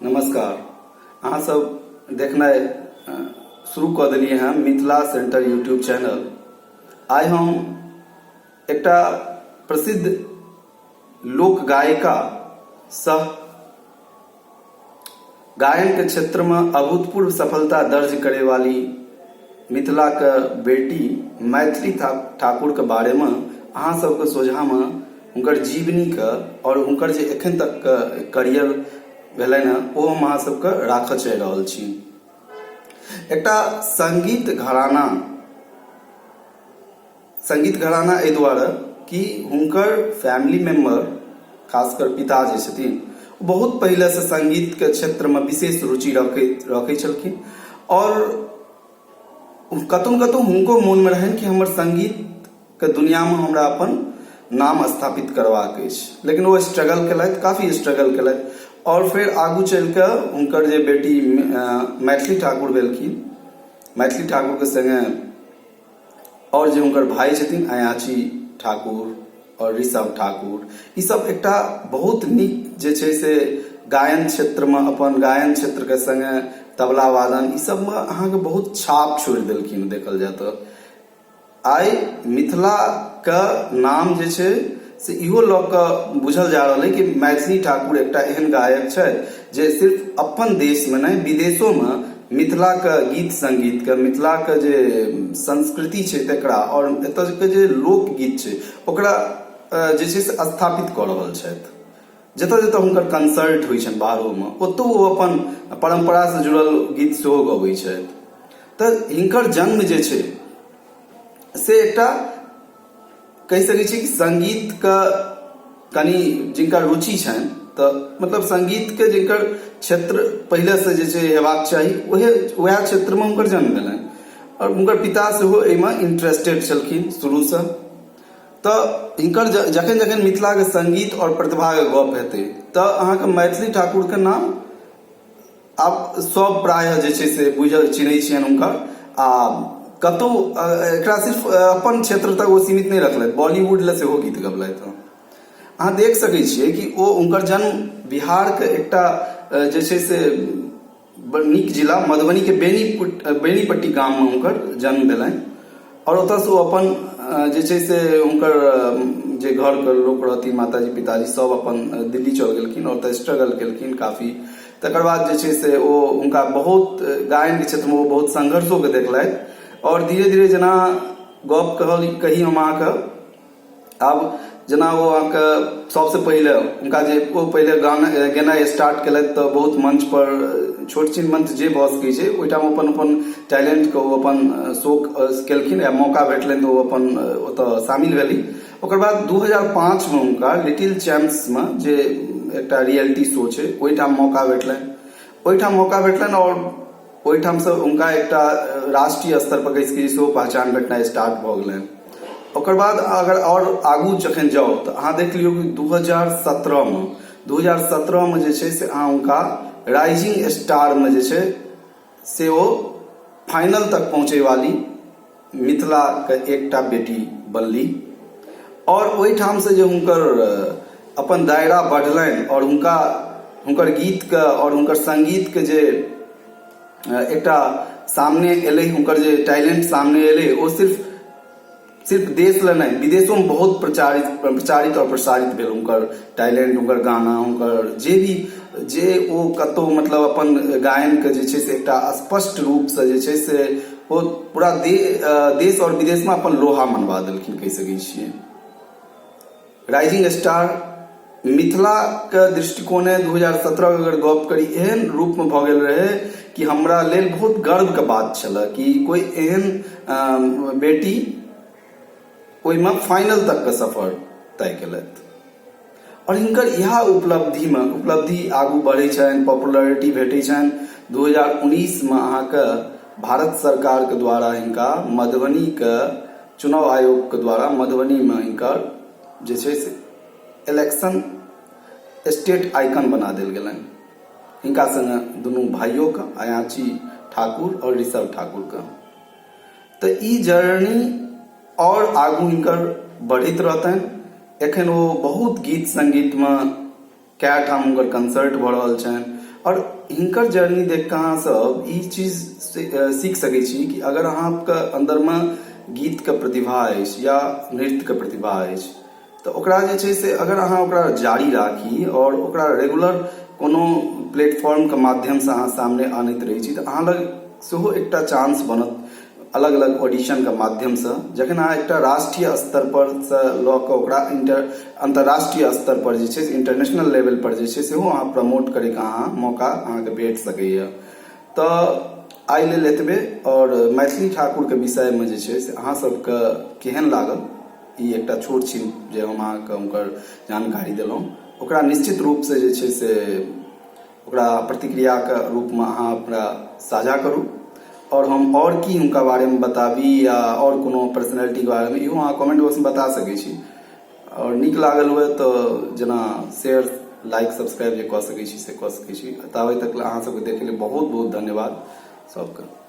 नमस्कार। अहाँ सब देखनाइ शुरू कऽ देलियै हँ मिथिला सेंटर यूट्यूब चैनल। आइ हम एकटा प्रसिद्ध लोक गायिका सह गायनके क्षेत्रमे अभूतपूर्व सफलता दर्ज करे वाली मिथिलाके बेटी मैथिली ठाकुरके बारेमे अहाँ सबके सोझामे हुनकर जीवनीके आओर हुनकर जे एखन तकके करियर भेलनि हँ, ओ हम अहाँ सबके राखऽ चाहि रहल छी। एकटा सङ्गीत घराना, सङ्गीत घराना एहि दुआरे कि हुनकर फैमिली मेम्बर, खासकर पिता जे छथिन, ओ बहुत पहिलेसँ सङ्गीतके क्षेत्रमे विशेष रुचि रखै छलखिन आओर कतहु ने कतहु हुनको मोनमे रहनि कि हमर सङ्गीतके दुनिआँमे हमरा अपन नाम स्थापित करबाक अछि। लेकिन ओ स्ट्रगल केलथि, काफी स्ट्रगल केलथि आओर फेर आगू चलि कऽ हुनकर जे बेटी मैथिली ठाकुर भेलखिन, मैथिली ठाकुरके सङ्गे आओर जे हुनकर भाय छथिन अयाची ठाकुर आओर ऋषभ ठाकुर, ई सब एकटा बहुत नीक जे छै से गायन क्षेत्रमे अपन गायन क्षेत्रके सङ्गे तबला वादन ई सबमे अहाँके बहुत छाप छोड़ि देलखिन। देखल जाय तऽ आइ मिथिलाके नाम जे छै से इहो लऽ कऽ बुझल जा रहल अइ कि मैथिली ठाकुर एकटा एहन गायक छथि जे सिर्फ अपन देशमे नहि, विदेशोमे मिथिलाके गीत सङ्गीतके, मिथिलाके जे संस्कृति छै तकरा आओर एतयके जे लोकगीत छै ओकरा जे छै से स्थापित कऽ रहल छथि। जतऽ जतऽ हुनकर कंसर्ट होइ छनि बाहरोमे, ओतहु ओ अपन परम्परासँ जुड़ल गीत सेहो गबै छथि। तऽ हिनकर जन्म जे छै से एकटा कहि सकै छी कि सङ्गीतके कनि जिनका रुचि छनि, तऽ मतलब सङ्गीतके जिनकर क्षेत्र पहिलेसँ जे छै हेबाक चाही, उएह क्षेत्रमे हुनकर जन्म भेलनि आओर हुनकर पिता सेहो एहिमे इंटरेस्टेड छलखिन शुरूसँ। तऽ हिनकर जखन जखन मिथिलाके सङ्गीत आओर प्रतिभाके गप हेतै तऽ अहाँके मैथिली ठाकुरके नाम आब सब प्रायः जे छै से बुझल चिन्है छियनि हुनकर। आ कतहु एकरा सिर्फ अपन क्षेत्र तक ओ सीमित नहि रखलथि, बॉलीवुड लए सेहो गीत गबलथि हँ। अहाँ देख सकै छियै कि ओ हुनकर जन्म बिहारके एकटा जे छै से बड़ नीक जिला मधुबनीके बेनीपट्टी गाममे हुनकर जन्म भेलनि आओर ओतऽसँ ओ अपन जे छै से हुनकर जे घरके लोक रहथिन, माताजी पिताजी सब अपन दिल्ली चलि गेलखिन आओर ओतऽ स्ट्रगल केलखिन काफी। तकर बाद जे छै से ओ हुनका बहुत गायनके क्षेत्रमे ओ बहुत संघर्षोके देखलथि आओर धीरे धीरे जेना गप कहल कही हम अहाँके, आब जेना ओ अहाँके सबसँ पहिले हुनका जे ओ पहिले गाना गेनाइ स्टार्ट केलथि तऽ बहुत मंच पर, छोट छिन मंच जे भऽ सकै छै, ओहिठाम अपन अपन टैलेंटके ओ अपन शो केलखिन या मौका भेटलनि तऽ ओ अपन ओतऽ शामिल भेली। ओकर बाद 2005मे हुनका लिटिल चैम्प्समे, जे एकटा रियलिटी शो छै, ओहिठाम मौका भेटलनि। ओहिठाम मौका भेटलनि आओर ओहिठामसँ हुनका एकटा राष्ट्रीय स्तर पर कहि सकै छी सेहो पहचान भेटनाइ स्टार्ट भऽ गेलनि। ओकर बाद अगर आओर आगू जखन जाउ तऽ अहाँ देख लियौ कि 2017मे जे छै से अहाँ हुनका राइजिंग स्टारमे जे छै से ओ फाइनल तक पहुँचै वाली मिथिलाके एकटा बेटी बनली आओर ओहिठामसँ जे हुनकर अपन दायरा बढ़लनि आओर हुनका हुनकर गीतके आओर हुनकर सङ्गीतके जे एकटा सामने एलै, हुनकर जे टैलेंट सामने एलै, ओ सिर्फ सिर्फ देश लए नहि, विदेशोमे बहुत प्रचारित प्रचारित आओर प्रसारित भेल हुनकर टैलेंट, हुनकर गाना, हुनकर जे भी जे ओ कतहु मतलब अपन गायनके जे छै से एकटा स्पष्ट रूपसँ जे छै से ओ पूरा देश आओर विदेशमे अपन लोहा मनवा देलखिन, कहि सकै छियै। राइजिंग स्टार मिथिलाके दृष्टिकोणे 2017 अगर गप करी, एहन रूपमे भऽ गेल रहै कि हमरा लेल बहुत गर्वके बात छलए कि कोइ एहन बेटी ओहिमे फाइनल तकके सफर तय केलथि। आओर हिनकर इएह उपलब्धिमे उपलब्धि आगू बढ़ै छनि, पॉपुलरिटी भेटै छनि। 2019मे अहाँके भारत सरकारके द्वारा हिनका मधुबनीके चुनाव आयोगके द्वारा मधुबनीमे हिनकर जे छै से इलेक्शन स्टेट आइकन बना देल गेलनि, हिनका सङ्गे दुनू भाइयोके, अयाची ठाकुर आओर ऋषभ ठाकुरके। तऽ ई जर्नी आओर आगू हिनकर बढ़ैत रहतनि। एखन ओ बहुत गीत सङ्गीतमे कए ठाम हुनकर कंसर्ट भऽ रहल छनि आओर हिनकर जर्नी देख कऽ अहाँ सब ई चीज सीख सकै छी कि अगर अहाँके अन्दरमे गीतके प्रतिभा अछि या नृत्यके प्रतिभा अछि, तऽ ओकरा जे छै से अगर अहाँ ओकरा जारी राखी आओर ओकरा रेगुलर कोनो प्लेटफॉर्मके माध्यमसँ अहाँ सामने आनैत रहै छी, तऽ अहाँ लग सेहो एकटा चांस बनत अलग अलग ऑडिशनके माध्यमसँ। जखन अहाँ एकटा राष्ट्रीय स्तर पर सँ लऽ कऽ ओकरा अंतर्राष्ट्रीय स्तर पर जे छै से, इंटरनेशनल लेवल पर जे छै, सेहो अहाँ प्रमोट करैके अहाँ मौका अहाँके भेट सकैए। तऽ आइ लेल एतबे। आओर मैथिली ठाकुरके विषयमे जे छै से अहाँ सबके केहन लागल ई एकटा छोट छिन जे हम अहाँके हुनकर जानकारी देलहुँ, ओकरा निश्चित रूपसँ जे छै से ओकरा प्रतिक्रियाके रूपमे अहाँ अपना साझा करू। आओर हम आओर की हुनका बारेमे बताबी या आओर कोनो पर्सनैलिटीके बारेमे, इहो अहाँ कमेंट बॉक्समे बता सकै छी। आओर नीक लागल हुए तऽ जेना शेयर, लाइक, सब्सक्राइब जे कऽ सकै छी से कऽ सकै छी। ताबे तक अहाँ सबके देखै लेल बहुत बहुत धन्यवाद सबके।